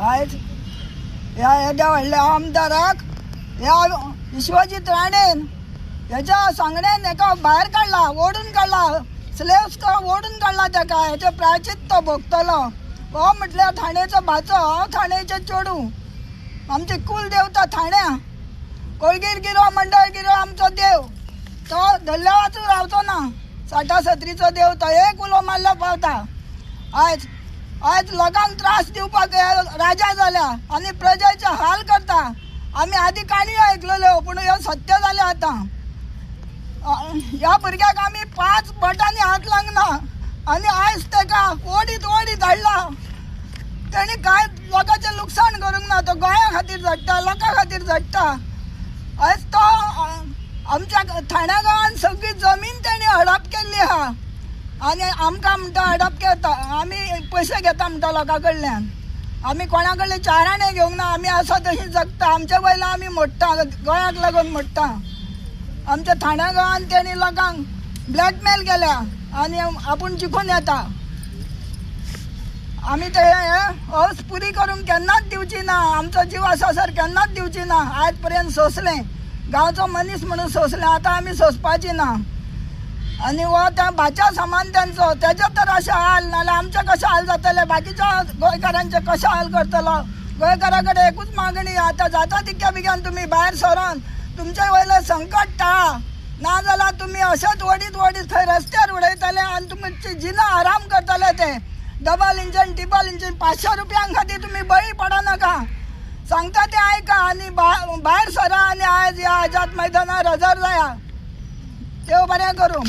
आयज ह्या येद्या व्हडल्या आमदाराक ह्या विश्वजीत राणेन हेच्या सांगण्यान हेका भायर काडला, ओडून काडला, स्लेव्स ओडून काडला तेका. हेचें प्रायचीत तो भोगतलो. हो म्हटल्यार ठाणेचो भाचो, हांव ठाणेचें चेडूं. आमची कुल देवता ठाण्या कोळगीर गिरो मंडळ गिरो आमचो देव, तो धरल्या वाचून रावचो ना. साठा सत्रीचो देव तो एक उलो मारल्यार पावता. आयज आयज लोकांक त्रास दिवपाक हे राजा जाल्या आनी प्रजेचे हाल करता. आमी आदी काणयो आयकलेल्यो, पूण ह्यो सत्य जालें आतां. ह्या भुरग्याक आमी 5 बोटांनी हात लागना आनी आयज तेका ओडीत ओडीत हाडला. तेणी कांय लोकांचें लुकसाण करूंक ना, तो गोंया खातीर झडटा, लोकां खातीर झडटा. आयज तो आमच्या ठाण्या गांवान सगळी जमीन तेणी हडप केल्ली आहा आनी आमकां म्हणटा हडप करता, आमी पयशे घेता म्हणटा लोकां कडल्यान. आमी कोणा कडले 4 आणे घेवंक ना, आमी आसा तशी जगता. आमच्या वयल्या आमी मोडटा, गोंयाक लागून मोडटा. आमच्या ठाण्या गांवान तेणी लोकांक ब्लॅकमेल केल्या आनी आपूण जिखून येता. आमी ते हौस पुरी करूंक केन्नाच दिवची ना, आमचो जीव आसा सर केन्नाच दिवची ना. आयज पर्यंत सोंसलें, गांवचो मनीस म्हणून सोंसलें, आतां आमी सोंसपाची ना. आनी हो त्या भाच्या समान तेंचो, तेजे तर अशें हाल, नाल्यार आमचे कशें हाल जातले, बाकीच्या गोंयकारांचे कशें हाल करतलो. गोंयकारा कडेन एकूच मागणी, आतां जाता तितक्या बेगीन तुमी भायर सरोन तुमचे वयलें संकट टाळा, नाजाल्यार तुमी अशेंच ओडीत ओडीत थंय रस्त्यार उडयतले आनी तुमची जिना आराम करतले. ते डबल इंजन टिबल इंजन 500 रुपयां खातीर तुमी बळी पडनाका. सांगता ते आयका आनी भायर सरा आनी आयज ह्या आझाद मैदानार हजर जाया. देव बरें करूं.